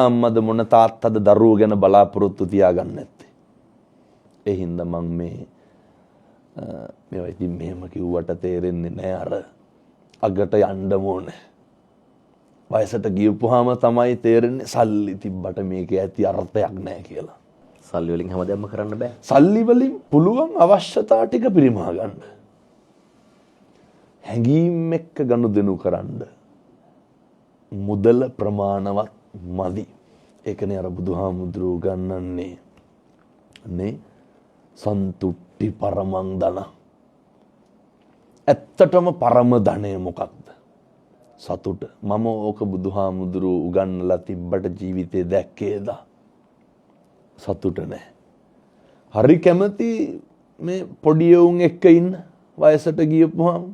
අම්මද මොන තාත්තද දරුවෝ ගැන බලාපොරොත්තු තියාගන්න නැත්තේ? ඒ හින්දා මං මේවා ඉතින් මෙහෙම කිව්වට තේරෙන්නේ නෑ. අර අගට යන්න ඕනේ. වයසට ගියපුවාම තමයි තේරෙන්නේ සල්ලි තිබ්බට මේකේ ඇති අර්ථයක් නෑ කියලා. සල්ලි වලින් හැමදේම කරන්න බෑ. සල්ලි වලින් පුළුවන් අවශ්‍යතා ටික පිරිමහ ගන්න. හැඟීම් එක්ක ගනුදෙනු කරන්න මුදල ප්‍රමාණවත් මදි. ඒකනේ අර බුදුහාමුදුරුවෝ ගන්නන්නේ නේ, සන්තුට්ටි පරමං ධන. ඇත්තටම පරම ධනය මොකක්ද? සතුට. මම ඕක බුදුහාමුදුරුවෝ උගන්වලා තිබ්බට ජීවිතේ දැක්කේද? සතුට නෑ. හරි කැමති මේ පොඩි උන් එක්ක ඉන්න වයසට ගියපුවාම.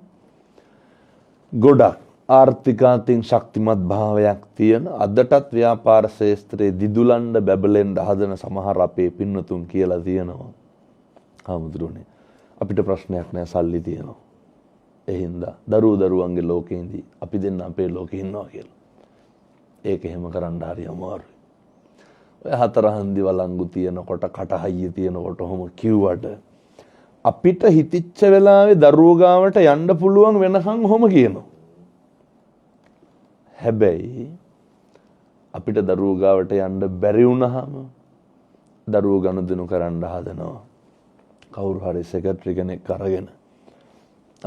ගොඩක් ආර්ථික අතින් ශක්තිමත් භාවයක් තියෙන අදටත් ව්‍යාපාර ක්ෂේත්‍රයේ දිදුලන්න බැබලෙන්න හදන සමහර අපේ පින්වතුන් කියලා තියෙනවා. හාමුදුරුවනේ, අපිට ප්‍රශ්නයක් නෑ, සල්ලි තියෙනවා. ඒ හින්දා දරුවෝ දරුවන්ගේ ලෝකෙන්දී අපි දෙන්න අපේ ලෝකේ ඉන්නවා කියලා. ඒක එහෙම කරන්න හරි අමාරුයි. ඔය හතර හන්දි වළංගු තියෙනකොට, කට හයිය තියෙනකොට ඔහොම කිව්වට අපිට හිතිච්ච වෙලාවේ දරුවෝ ගාවට යන්න පුළුවන් වෙනකන් ඔහොම කියනවා. හැබැයි අපිට දරුවෝ ගාවට යන්න බැරි වුණාම දරුවෝ ගනුදෙනු කරන්න හදනවා. කවුරු හරි සෙක්‍රටරි කෙනෙක් අරගෙන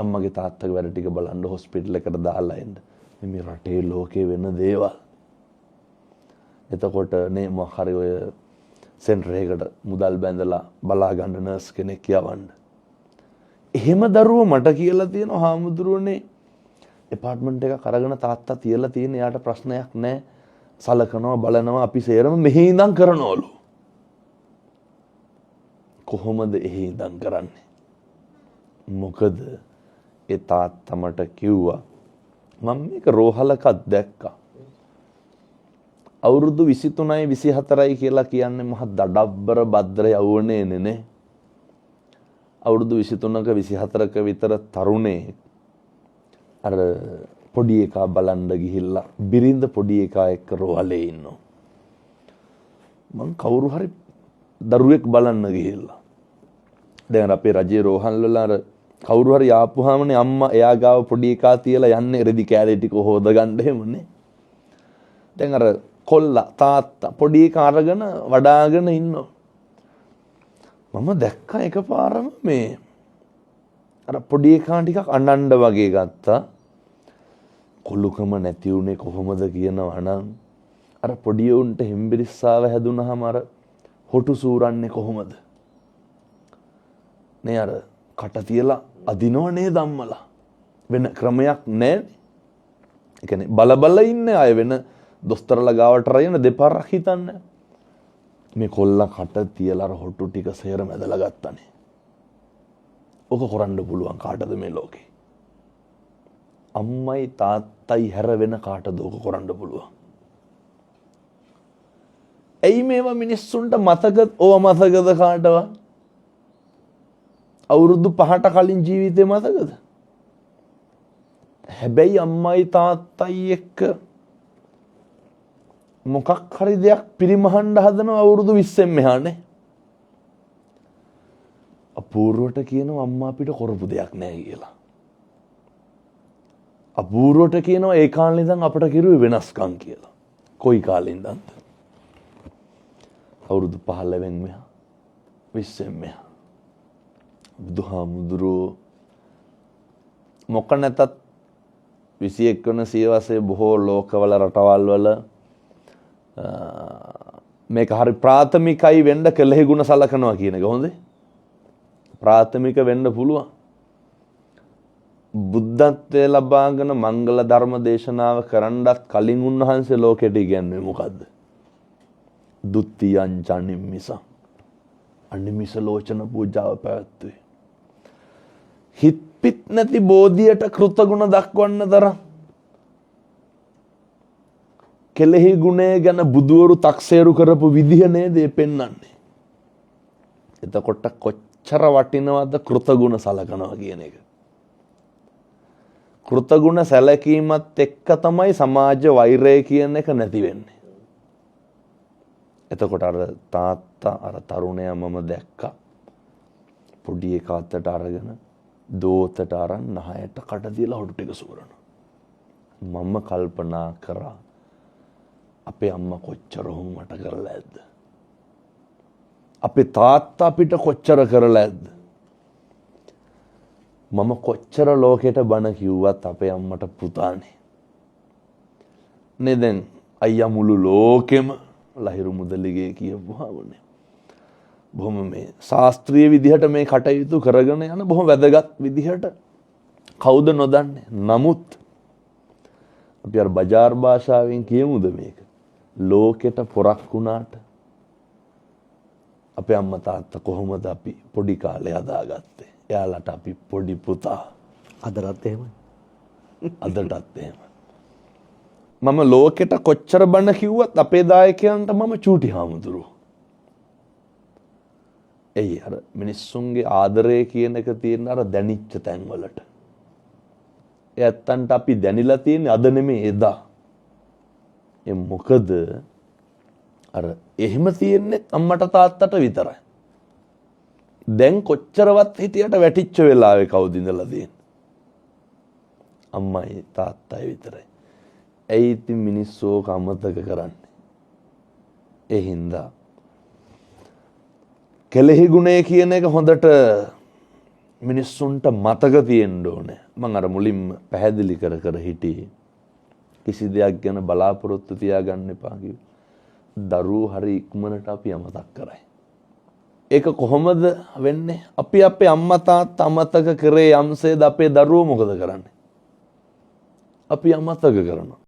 අම්මගේ තාත්තගේ වැඩ ටික බලන්න හොස්පිටල් එකට දාලා එන්න. මේ රටේ ලෝකේ වෙන දේවල්. එතකොට නේ මොකක් හරි ඔය සෙන්ටර් එකකට මුදල් බැඳලා බලා ගන්න නර්ස් කෙනෙක් යවන්න. එහෙම දරුවෝ මට කියලා තියෙනවා, හාමුදුරුවනේ, ඇපාර්ට්මන්ට් එකක් අරගෙන තාත්තා තියලා තියෙන, එයාට ප්‍රශ්නයක් නෑ, සලකනවා බලනවා, අපි සේරම මෙහි ඉඳන් කරනවලු. කොහොමද එහෙ ඉඳන් කරන්නේ? මොකද ඒ තාත්තා මට කිව්වා, මම මේක රෝහලකත් දැක්කා. අවුරුදු 23යි 24යි කියලා කියන්නේ මහ දඩබ්බර භද්‍ර යෞවනයනේ නේ. අවුරුදු 23ක 24ක විතර තරුණයෙක් අර පොඩි එකා බලන්න ගිහිල්ලා බිරිඳ පොඩි එකා එක්ක රෝහලේ ඉන්නවා. මං කවුරු හරි දරුවෙක් බලන්න ගිහිල්ලා. දැන් අපේ රජයේ රෝහල් වල අර කවුරු හරි ආපුවාමනේ අම්මා එයා ගාව පොඩි එකා තියලා යන්නේ රෙදි කෑලි ටික හොද ගන්න එහෙමනේ. දැන් අර කොල්ලා තාත්තා පොඩි එකා අරගෙන වඩාගෙන ඉන්නවා. මම දැක්කා එකපාරම මේ අර පොඩි එකා ටිකක් අඬන්න වගේ ගත්තා. කොළුකම නැති වුණේ කොහොමද කියනවා නම්, අර පොඩි උන්ට හෙම්බිරිස්සාව හැදුනහම අර හොටු සූරන්නේ කොහොමද? නේ අර කට තියලා අදිනව නේද අම්මලා? වෙන ක්‍රමයක් නෑනේ. ඒ කියන්නේ බල බල ඉන්නේ, අය වෙන දොස්තරලා ගාවට රයන දෙපාරක් හිතන්නේ. මේ කොල්ලා කට තියලා අර හොටු ටික සේරම ඇදලා ගත්තනේ. ඔක කරන්න පුළුවන් කාටද මේ ලෝකේ? අම්මයි තාත්තයි හැර වෙන කාටද ඕක කරන්න පුළුවන්? ඇයි මේවා මිනිස්සුන්ට මතක, ඕවා මතකද කාටවත්? අවුරුදු 5ට කලින් ජීවිතේ මතකද? හැබැයි අම්මයි තාත්තයි එක්ක මොකක් හරි දෙයක් පිරිමහන්න හදනවා අවුරුදු 20න් මෙහානේ. අපූර්වට කියනවා අම්මා අපිට කරපු දෙයක් නෑ කියලා. අපූර්වට කියනවා ඒ කාලේ ඉඳන් අපට කිරුවේ වෙනස්කම් කියලා. කොයි කාලේ ඉඳන්ද? අවුරුදු 15න් මෙහා, 20න් මෙහා. බුදුහාමුදුරුවෝ මොක නැතත් 21 වන සියවසේ බොහෝ ලෝකවල රටවල් වල මේක හරි ප්‍රාථමිකයි වෙන්න කෙලෙහි ගුණ සලකනවා කියන එක හොඳේ. ප්‍රාථමික වෙන්න පුළුවන්. බුද්ධත්වය ලබාගෙන මංගල ධර්ම දේශනාව කරන්නත් කලින් උන්වහන්සේ ලෝකෙට ඉගැන්වුවේ මොකද්ද? දුත්තියං චනිම්මිසං. අනිමිස ලෝචන පූජාව පැවැත්වුවේ. හිත් පිත් නැති බෝධියට කෘතගුණ දක්වන්න තරම් කෙලෙහි ගුණය ගැන බුදුවරු තක්සේරු කරපු විදිහ නේද ඒ පෙන්වන්නේ. එතකොට කොච්චර වටිනවද කෘතගුණ සලකනවා කියන එක. කෘතගුණ සැලකීමත් එක්ක තමයි සමාජ වෛරය කියන එක නැති වෙන්නේ. එතකොට අර තාත්තා අර තරුණයා මම දැක්කා පොඩි එකා අතට අරගෙන දෝතට අරන් නහයට කට තියලා හොටු ටික සූරනවා. මම කල්පනා කරා අපේ අම්මා කොච්චර ඔහොම මට කරලා ඇද්ද? අපේ තාත්තා අපිට කොච්චර කරලා ඇද්ද? මම කොච්චර ලෝකෙට බණ කිව්වත් අපේ අම්මට පුතානේ. නේ දැන් අයියා මුළු ලෝකෙම ලහිරු මුදලිගේ කියපුවාමනේ. බොහොම මේ ශාස්ත්‍රීය විදිහට මේ කටයුතු කරගෙන යන බොහොම වැදගත් විදිහට කවුද නොදන්නේ. නමුත් අපි අර බජාර් භාෂාවෙන් කියමුද මේක? ලෝකෙට පොරක් වුණාට අපේ අම්මා තාත්තා කොහොමද අපි පොඩි කාලේ හදාගත්තේ? එයාලට අපි පොඩි පුතා. අදටත් එහෙමයි. අදටත් එහෙමයි. මම ලෝකෙට කොච්චර බණ කිව්වත් අපේ දායකයන්ට මම චූටි හාමුදුරුවෝ. එයි අර මිනිස්සුන්ගේ ආදරය කියන එක තියෙන අර දැනිච්ච තැන්වලට. ඒ ඇත්තන්ට අපි දැනිලා තියෙන්නේ අද නෙමෙයි එදා. ඒ මොකද අර එහෙම තියෙන්නේ අම්මට තාත්තට විතරයි. දැන් කොච්චරවත් හිටියට වැටිච්ච වෙලාවේ කවුද ඉඳලා තියෙන්නේ? අම්මයි තාත්තයි විතරයි. ඇයි ඉතින් මිනිස්සු ඕක අමතක කරන්නේ? ඒ හින්දා කෙලෙහි ගුණය කියන එක හොඳට මිනිස්සුන්ට මතක තියෙන්න ඕනේ. මං අර මුලින්ම පැහැදිලි කර කර හිටියේ. කිසි දෙයක් ගැන බලාපොරොත්තු තියාගන්න එපා කිව්වා. දරුවෝ හරි ඉක්මනට අපි අමතක කරයි. ඒක කොහොමද වෙන්නේ? අපි අපේ අම්මා තාත්තා අමතක කරේ යම්සේද අපේ දරුවෝ මොකද කරන්නේ? අපි අමතක කරනවා.